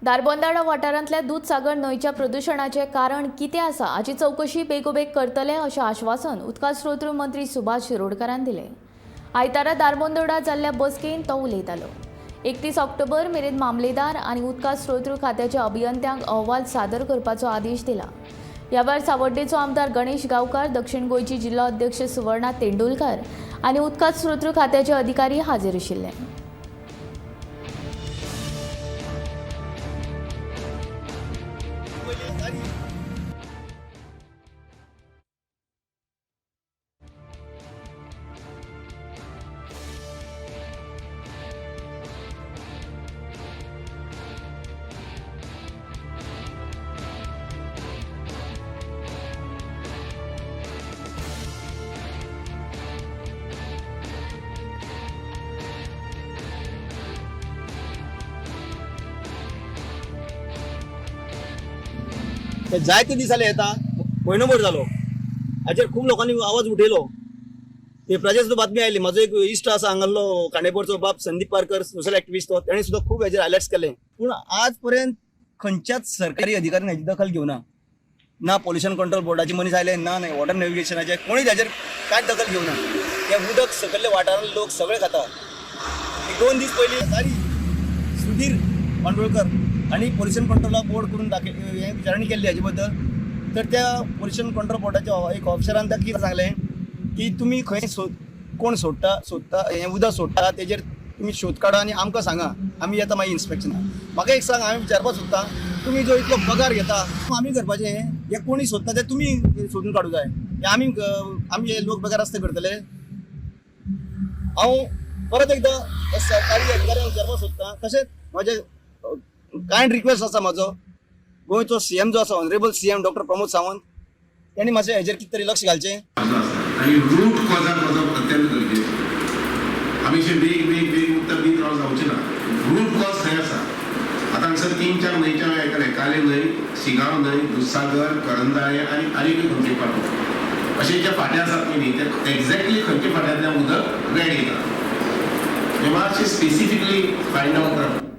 धारबंदोडा वाठारांतल्या दुदसागर न्हंयच्या प्रदुशणाचें कारण कितें आसा हाची चवकशी बेगोबेग करतले अशें आश्वासन उदका स्रोत मंत्री सुभाष शिरोडकारान दिलें. आयतारा धारबांदोडा जाल्ल्या बसकेंत तो उलयतालो. 31 ऑक्टोबर मेरेन मामलेदार आनी उदका स्रोत खात्याच्या अभियंत्यांक अहवाल सादर करपाचो आदेश दिला. ह्या वेळार सावड्डेचो आमदार गणेश गांवकार, दक्षिण गोंयची जिल्लो अध्यक्ष सुवर्णा तेंडुलकर आनी उदका स्रोत खात्याचे अधिकारी हाजीर आशिल्ले. ते जायते दीस जाले येता, म्हयनोभर जालो. हाचेर खूब लोकांनी आवाज उठयलो. पेपराचेर सुद्दां बातमी आयली. म्हाजो एक इश्ट आसा हांगासरलो खांडेपरचो बाब संदीप पारकर, सोशल एक्टिविस्ट, तो तेणें सुद्दां खूब हेजेर हायलायट्स केले. पूण आज पर्यंत खंयच्याच सरकारी अधिकाऱ्यान हेजी दखल घेवना. ना पोल्युशन कंट्रोल बोर्डाचे मनीस आयले ना, न्हय वॉटर नॅविगेशनाचे कोणीच हेजेर कांयच दखल घेवना. हें उदक सकयल्ले वाठारांत लोक सगळे खाता. एक 2 दीस पयलीं तारी सुधीर मांडोळकर आनी पोल्युशन कंट्रोला बोर्ड करून दाखय हें विचारणी केल्ली हाजे बद्दल. तर त्या पोल्युशन कंट्रोल बोर्डाच्या एक ऑफिसरान ताका कितें सांगलें की तुमी खंय कोण सोडटा सोदता हें उदक सोडटा तेजेर तुमी शोध काडा आनी आमकां सांगा, आमी येता मागीर इन्स्पेक्शनाक. म्हाका एक सांग, हांवें विचारपाक सोदता, तुमी जो इतलो पगार घेता आमी करपाचें हें, हें कोणी सोदता तें तुमी सोदून काडूं जाय. हें आमी आमी हे लोक बेकार रस्ते करतले. हांव परत एकदां सरकारी अधिकाऱ्यांक विचारपाक सोदता. तशेंच म्हाजें कांयड रिक्वेस्ट आसा, म्हाजो गोंयचो सीएम जो आसा, honourable CM doctor Pramod Sawant, तेणी मातशें हेजेर कितें तरी लक्ष घालचें. आनी रूट कॉजाक वचप अत्यंत गरजेचें. आमी अशें वेग वेग वेग उत्तर दीत राव जावचें ना. रूट कॉज खंय आसा? आतां हांगसर 3-4 न्हंयच्या हांवें आयकलें, काले न्हंय, शिगांव न्हंय, दुदसागर, करंदाळे आनी आनीकूय खंयचे फांटे, अशे जे फांटे आसात न्ही, ते एक्झॅक्टली खंयच्या फांट्यांतल्यान उदक रेड येता हें मातशें स्पेसिफिकली फायंड आवट करप.